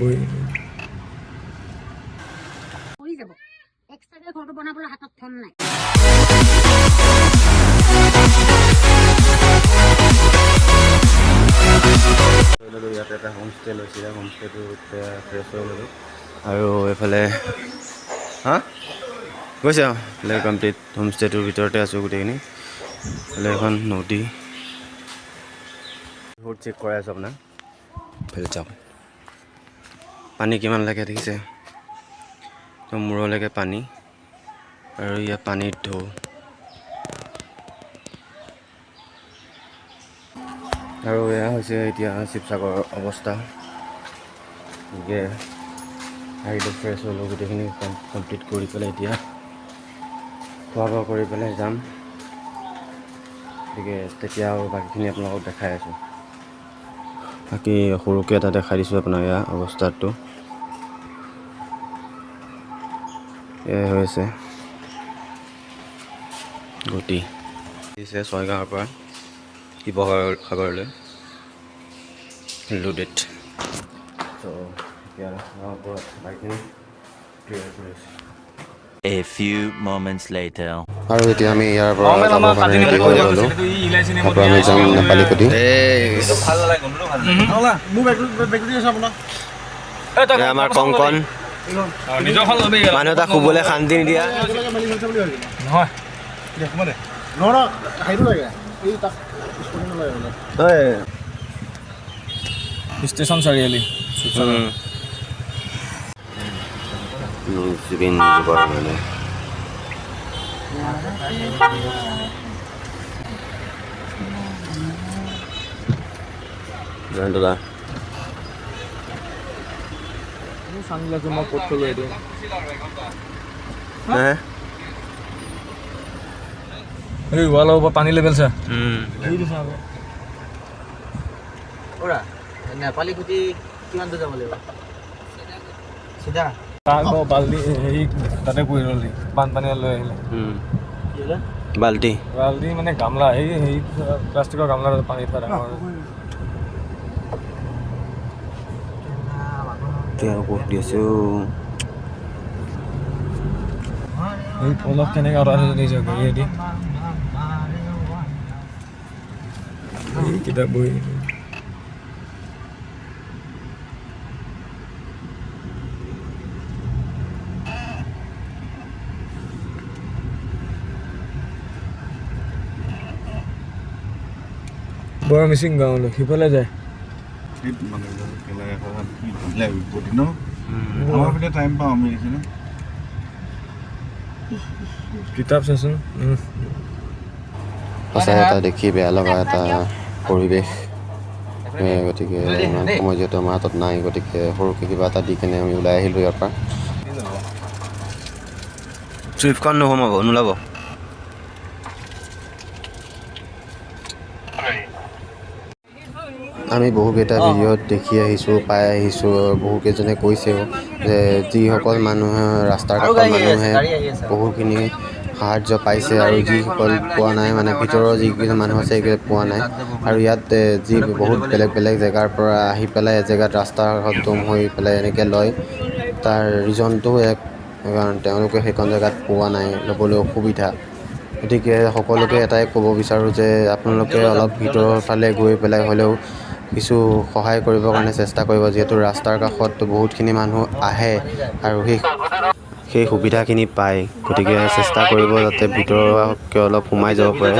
বহি পৰি যাব। এক্সট্ৰাকে ঘৰটো বনাবলৈ হাতত ধন নাই। ল'লোঁ। ইয়াত এটা হোমষ্টে লৈছিলে, হোমষ্টেটোত ফ্ৰেছ হৈ ল'লোঁ। আৰু এইফালে হা গৈছে। অঁ, এইফালে কমপ্লিট হোমষ্টেটোৰ ভিতৰতে আছোঁ গোটেইখিনি। এইফালে এখন নদী। বহুত চেক কৰাই আছোঁ আপোনাক। এইফালে চাওক, পানী কিমান লাগে দেখিছে? তো মূৰলৈকে পানী আৰু ইয়াত পানীৰ ঢৌ। আৰু এয়া হৈছে এতিয়া শিৱসাগৰৰ অৱস্থা। গতিকে আহিলোঁ, ফ্ৰেছ হ'লোঁ, গোটেইখিনি কমপ্লিট কৰি পেলাই এতিয়া খোৱা বোৱা কৰি পেলাই যাম। গতিকে তেতিয়া আৰু বাকীখিনি আপোনালোকক দেখাই আছোঁ। বাকী সৰুকৈ এটা দেখাই দিছোঁ আপোনাক। এয়া অৱস্থাটো এয়াই হৈ আছে গতি দিছে ছয়গাঁৱৰ পৰা শিৱসাগৰ সাগৰলৈ লোডেড। ত' এতিয়া বাকীখিনি ক্লিয়াৰ কৰি আছোঁ। A few moments later. আৰু এতিয়া আমি ইয়াৰ পৰা যাবৰ কাৰণে ৰেডি হৈ গ'লোঁ। তাৰপৰা আমি যাম নেপালীকুটি। আমাৰ কংকন মানুহ এটা শুবলৈ শান্তি নিদিয়া। নহয়। হয়। ষ্টেচন চাৰিআলি। জুবিন যুগৰ মানে জয়ন্ত দা। চানগ্লাছটো মই ক'ত থ'লো এইটো? হে। এই ৱালৰ ওপৰত পানী লেভেল চা। নেপালী খুটি কিমান দূৰ যাব লাগিব? চিধা। তাৰ আকৌ বাল্টি হেৰি তাতে পৰি ৰ'ল, বানপানীয়ে লৈ আহিলে। বাল্টি। বাল্টি মানে গামলা, এই হেৰি প্লাষ্টিকৰ গামলা, পানী থোৱা ডাঙৰ। এতিয়া সুখ দি আছোঁ। এই অলপ কেনেকৈ আঁতৰাই থৈ দিছে গাড়ীয়েদি। এই কিতাপ বহি বৰ মিচিং গাঁৱলৈ সিফালে যায়। ন আমাৰ পিনে টাইম পাওঁ আমি দেখিছেনে? কিতাপ চাচোন। সঁচাই এটা দেখি বেয়া লগা এটা পৰিৱেশ। গতিকে ইমান সময় যিহেতু আমাৰ হাতত নাই, গতিকে সৰুকৈ কিবা এটা দি কেনে আমি ওলাই আহিলোঁ ইয়াৰ পৰা। চুইফ্টখন নোসোমাব, নোলাব। আমি বহুকেইটা ভিডিঅ'ত দেখি আহিছোঁ, পাই আহিছোঁ, বহুকেইজনে কৈছেও যে যিসকল মানুহে ৰাস্তাৰ আৰু কাষৰ গাড়ী আহি আছে, মানুহে গাড়ী আহি আছে। বহুখিনি সাহাৰ্য পাইছে আৰু যিসকল পোৱা নাই, মানে ভিতৰৰ যিকেইজন মানুহ আছে সেইকেইটা পোৱা নাই। আৰু ইয়াত যি বহুত বেলেগ বেলেগ জেগাৰ পৰা আহি পেলাই এজেগাত ৰাস্তাৰ কাষত দম হৈ পেলাই এনেকৈ লয়, তাৰ ৰিজনটো এক, কাৰণ তেওঁলোকে সেইখন জেগাত পোৱা নাই, ল'বলৈ অসুবিধা। গতিকে সকলোকে এটাই ক'ব বিচাৰোঁ যে আপোনালোকে অলপ ভিতৰৰ ফালে গৈ পেলাই হ'লেও কিছু সহায় কৰিবৰ কাৰণে চেষ্টা কৰিব, যিহেতু ৰাস্তাৰ কাষত বহুতখিনি মানুহ আহে আৰু সেই সুবিধাখিনি পায়। গতিকে চেষ্টা কৰিব যাতে ভিতৰকে অলপ সোমাই যাব পাৰে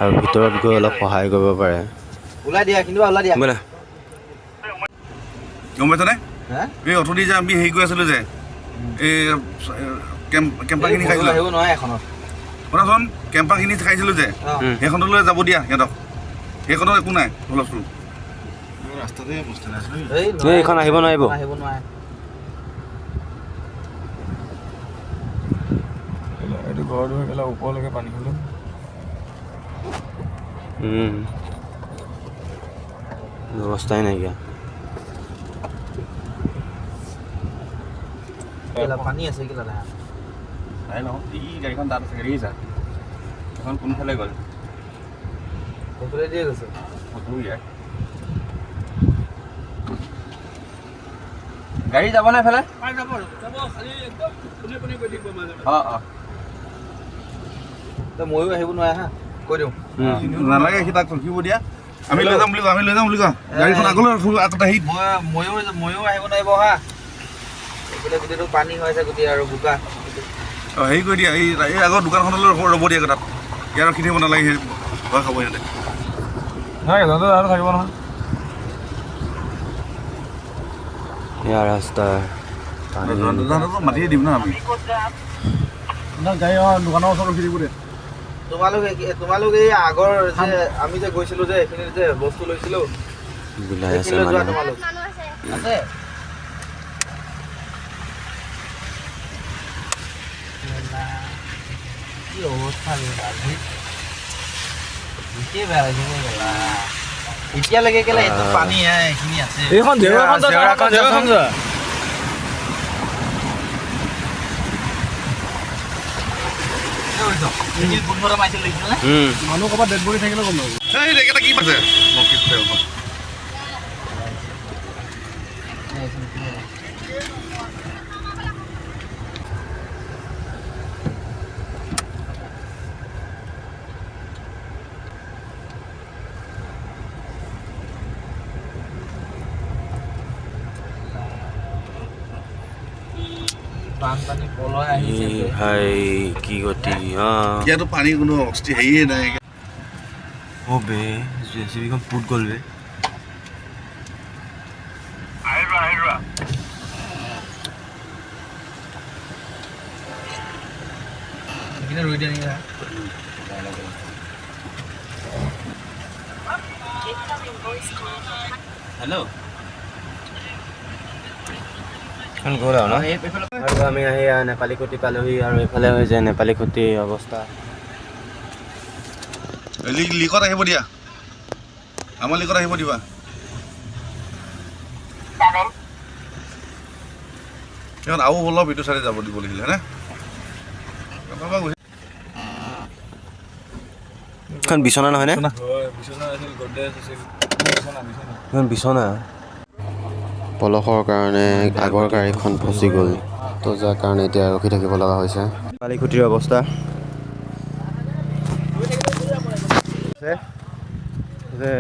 আৰু ভিতৰত গৈ অলপ সহায় কৰিব পাৰে। ওলাই দিয়া কিন্তু, ওলাই দিয়া। বোলা। গম পাইছানে? হা? এই অথনি যে আমি হেৰি কৰি আছিলোঁ যে এই কেম্পাখিনি খাইছিলোঁ। আহিব নোৱাৰে এখনত। শুনাচোন, কেম্পাখিনি খাইছিলোঁ যে সেইখনলৈ যাব দিয়া সিহঁতক। সেইখনত একো নাই হুলস্থুল। এই এই এইখন আহিব নোৱাৰিব। আহিব নোৱাৰে। এইটো ঘৰটো হৈ পেলাই ওপৰলৈকে পানী হ'লো। অৱস্থাই নাইকিয়া। কেলা পানী আছে কেলা দেখা। চাই লওঁ, এই গাড়ীখন তাত আছে, দেখিছা? এখন কোনফালে গ'ল? সেইফালে দিয়ে গৈছে। ফটো ইয়াৰ। গাড়ী যাব নে এইফালে? অঁ অঁ, ময়ো আহিব নোৱাৰে। হা, কৈ দিওঁ। নালাগে, সি তাক ৰখিব দিয়া। আমি লৈ যাম বুলি কোৱা, আমি লৈ যাম বুলি কোৱা। গাড়ীখন আগলৈ ৰাখোঁ, আগতে আহি। মই ময়ো আহিব নোৱাৰিব। হা, এইফালে গোটেইটো পানী হৈ আছে, গোটেই আৰু বোকা। অঁ, হেৰি কৰি দিয়া, এই আগৰ দোকানখনলৈ ৰ'ব দিয়া তাত। ইয়াত ৰখি থাকিব নালাগে, সেই ভয় খাব সিহঁতে। নাই, আৰু থাকিব নহয়। এয়া ৰাস্তা পানী। মাতিয়ে দিম না আমি। গাড়ী দোকানৰ ওচৰত ৰখি দিব দে। তোমালোক এই আগৰ যে আমি যে গৈছিলো যে এইখিনিত যে বস্তু লৈছিলো, বিলাই আছে। সেইখিনিলৈ যোৱা। মানুহ তোমালোক আছে। কি অৱস্থা, দেখিয়ে বেয়া লাগিছে কেলা। এতিয়ালৈকে কেলা এইটো পানী এইখিনি আছে। এইখন জেওৰাখন, জেওৰাখন যোৱা। মানুহ ক'ৰবাত ডেড বডি থাকিলে গম পাব। এই একেটা কি পাইছে? বানপানী পলয় আহিছে। ভাই, কি গতি! ইয়াতো পানী কোনো হেৰিয়ে নাই। অ' বে, জেচিবিখন পুত গ'ল বে। সেইখিনি ৰৈ দিয়া নেকি? হেল্ল'। এখন গ'ল আৰু ন। আৰু আমি আহি নেপালী খুঁটি পালোহি আৰু এইফালে হৈছে নেপালী খুঁটিৰ অৱস্থা। লিকত আহিব দিয়া, আমাৰ লিকত আহিব দিবা। সিহঁত আৰু অলপ ইটো চাইডে যাব দিব লাগিছিলে হয়নে? এখন বিচনা নহয়নে? এখন বিচনা। পলসৰ কাৰণে আগৰ গাড়ীখন ফচি গ'ল, তো যাৰ কাৰণে এতিয়া ৰখি থাকিব লগা হৈছে। নেপালী খুঁটিৰ অৱস্থা যে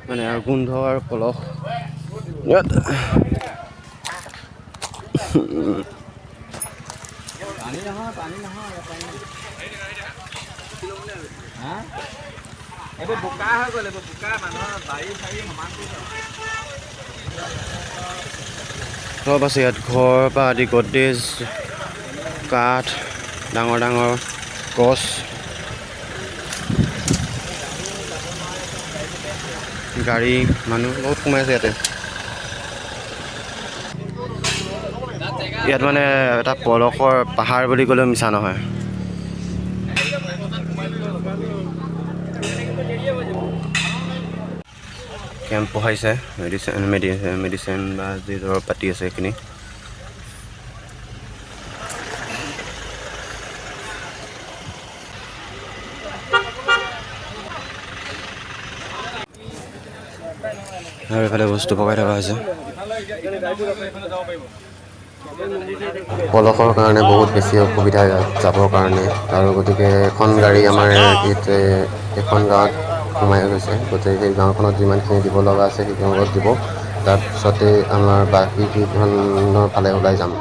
মানে আৰু গোন্ধ আৰু পলস ইয়াত। পানী নহয়, পানী নহয়। এইবোৰ বোকা হৈ গ'ল, এইবোৰ বোকা, মানুহৰ বাৰী চাৰী সমান। চব আছে ইয়াত, ঘৰ পৰা আদি গডৰেজ, কাঠ, ডাঙৰ ডাঙৰ গছ, গাড়ী, মানুহ বহুত সোমাই আছে ইয়াতে। ইয়াত মানে এটা পলসৰ পাহাৰ বুলি ক'লেও মিছা নহয়। কেম্প বহাইছে, মেডিচিন মেডিচিন বা যি দৰৱ পাতি আছে সেইখিনি। আৰু এইফালে বস্তু পকাই থকা হৈছে। পলসৰ কাৰণে বহুত বেছি অসুবিধা ইয়াত যাবৰ কাৰণে আৰু গতিকে এখন গাড়ী আমাৰ এখন গাঁৱত সোমাই গৈছে। গতিকে সেই গাঁওখনত যিমানখিনি দিব লগা আছে সেইখিনিত দিব, তাৰপিছতে আমাৰ বাকী কেইখনৰ ফালে ওলাই যাম।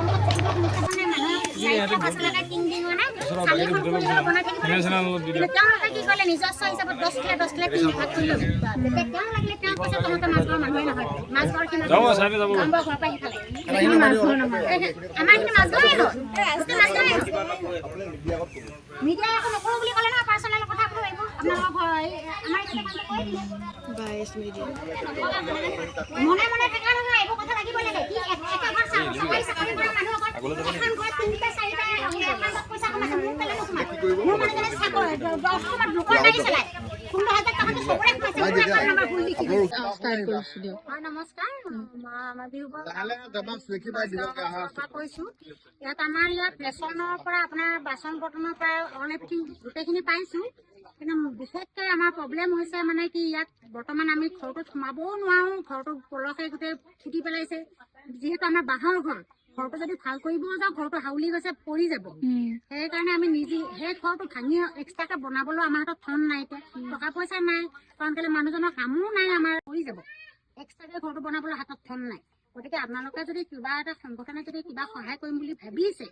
চাৰিটা পাঁচটালৈকে টিং দি মানে চালিখন সুন্দৰ বনাই থাকিব লাগিছিল। কিন্তু তেওঁলোকে কি কৰিলে, নিজস্ব হিচাপত 10 কিলো 10 কিলো টিং ভাগ কৰি ল'লে। তেতিয়া তেওঁ লাগিলে, তেওঁ কৈছে তহঁতে মাছঘৰৰ মানুহে নহয়, মাছঘৰ কিমান গাম্বৰ ঘৰৰ পৰা সিফালে। আমাৰ এইখিনি মাছঘৰেই হয়, গোটেই মাছঘৰেই। মিডিয়াই একো নকৰোঁ বুলি ক'লে নহয়, পাৰ্চনেল কথা বোলো এইবোৰ আপোনালোকৰ ঘৰ আমাৰ এইখিনি কামটো কৰি দিলে। মনে মনে থকা নহয়, এইবোৰ কথা লাগিব লাগে। কি এটা ঘৰ চৰকাৰী চাকৰি কৰা মানুহৰ ঘৰত এখন ঘৰত তিনিটা চাৰিটা একাউণ্টত পইচা সোমাইছে, মোৰ কেলে নোসোমায়? মোৰ মানুহজনে চাকৰি অসমত লোকৰ গাড়ী চলায়, 16,000 টকাটো চবৰে সোমাইছে, মোৰ একাউণ্ট নাম্বাৰ ভুল লিখি দিছে। হয়, নমস্কাৰ, আমাৰ বিহু কৈছোঁ। ইয়াত আমাৰ ইয়াত ৰেচনৰ পৰা আপোনাৰ বাচন বৰ্তনৰ পৰা অল এভৰিথিং গোটেইখিনি পাইছোঁ। কিন্তু বিশেষকৈ আমাৰ প্ৰব্লেম হৈছে মানে কি, ইয়াত বৰ্তমান আমি ঘৰটোত সোমাবও নোৱাৰোঁ, ঘৰটো পলসে গোটেই ফুটি পেলাইছে। যিহেতু আমাৰ বাঁহৰ ঘৰ, ঘৰটো যদি ভাল কৰিবও যাওঁ, ঘৰটো হাউলি গৈছে, পৰি যাব। সেইকাৰণে আমি নিজে সেই ঘৰটো ভাঙি এক্সট্ৰাকে বনাবলৈও আমাৰ হাতত ধন নাই, এতিয়া টকা পইচা নাই। কাৰণ কেলে মানুহজনৰ কামো নাই, আমাৰ পৰি যাব। এক্সট্ৰাকে ঘৰটো বনাবলৈ হাতত ধন নাই। গতিকে আপোনালোকে যদি কিবা এটা সংগঠনে যদি কিবা সহায় কৰিম বুলি ভাবিছে,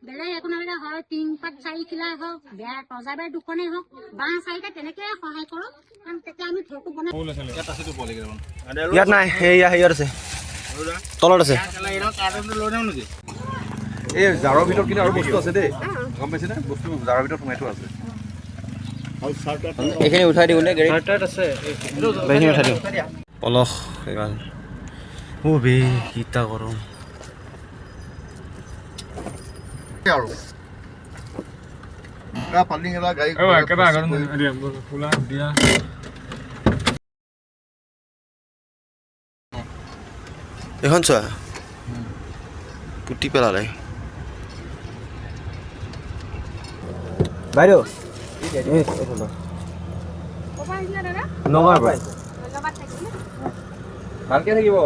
বেলেগ একো নালাগে, হয় টিংপাত চাৰিখিলাই হওক, বেৰ তজা বেৰ দুখনেই হওক, বাঁহ চাৰিটা, তেনেকে সহায় কৰক। কাৰণ তেতিয়া আমি ঘৰটো বনাই ইয়াত নাই, সেয়া হেৰিয়ত আছে, তলত আছে। এই জাৰৰ ভিতৰত কিন্তু আৰু বস্তু আছে দেই, গম পাইছেনে? বস্তু জাৰৰ ভিতৰত সোমাই থোৱা আছে। এইখিনি উঠাই দিওঁ নে গাড়ী? এইখিনি উঠাই দিওঁ। পলস এইবাৰ। অ' বে, কিটা গৰম! আৰু পানী গাড়ী একেবাৰে আগত খোলা দিয়া। এইখন চোৱা, পুতি পেলালে। বাইদেউ, নগাঁৱৰ পৰা। ভালকে থাকিব।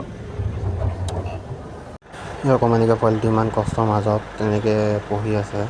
এই অকণমানিকে পোৱালিটো ইমান কষ্টৰ মাজত তেনেকৈ পঢ়ি আছে।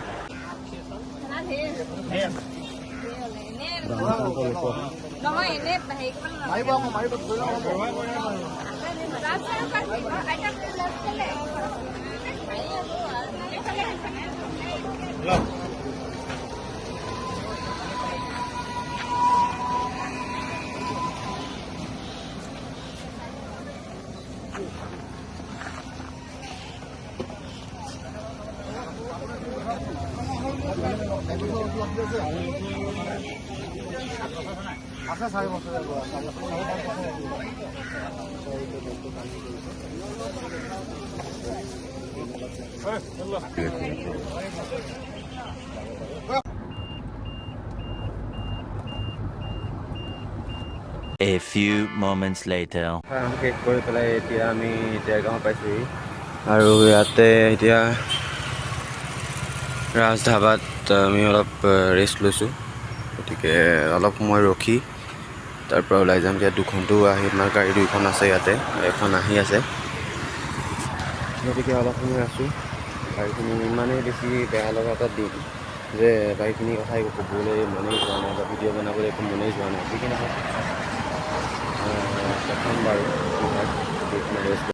A few moments later. শেষ কৰি পেলাই এতিয়া আমি দেৰগাঁও পাইছোঁহি আৰু ইয়াতে এতিয়া ৰাজ ধাবাত আমি অলপ ৰেষ্ট লৈছোঁ। গতিকে অলপ সময় ৰখি তাৰ পৰা ওলাই যাম। এতিয়া দুখনটো আহি, আমাৰ গাড়ী দুইখন আছে ইয়াতে, এখন আহি আছে। গতিকে অলপ সময় আছোঁ। গাড়ীখিনি ইমানেই বেছি বেয়া লগা এটা দিন যে গাড়ীখিনিৰ কথা একো ক'বলৈ মনেই যোৱা নাই বা ভিডিঅ' বনাবলৈ একো মনেই যোৱা নাই। যি কি নহওক, দেখাম বাৰু কি হয়। ৰেষ্ট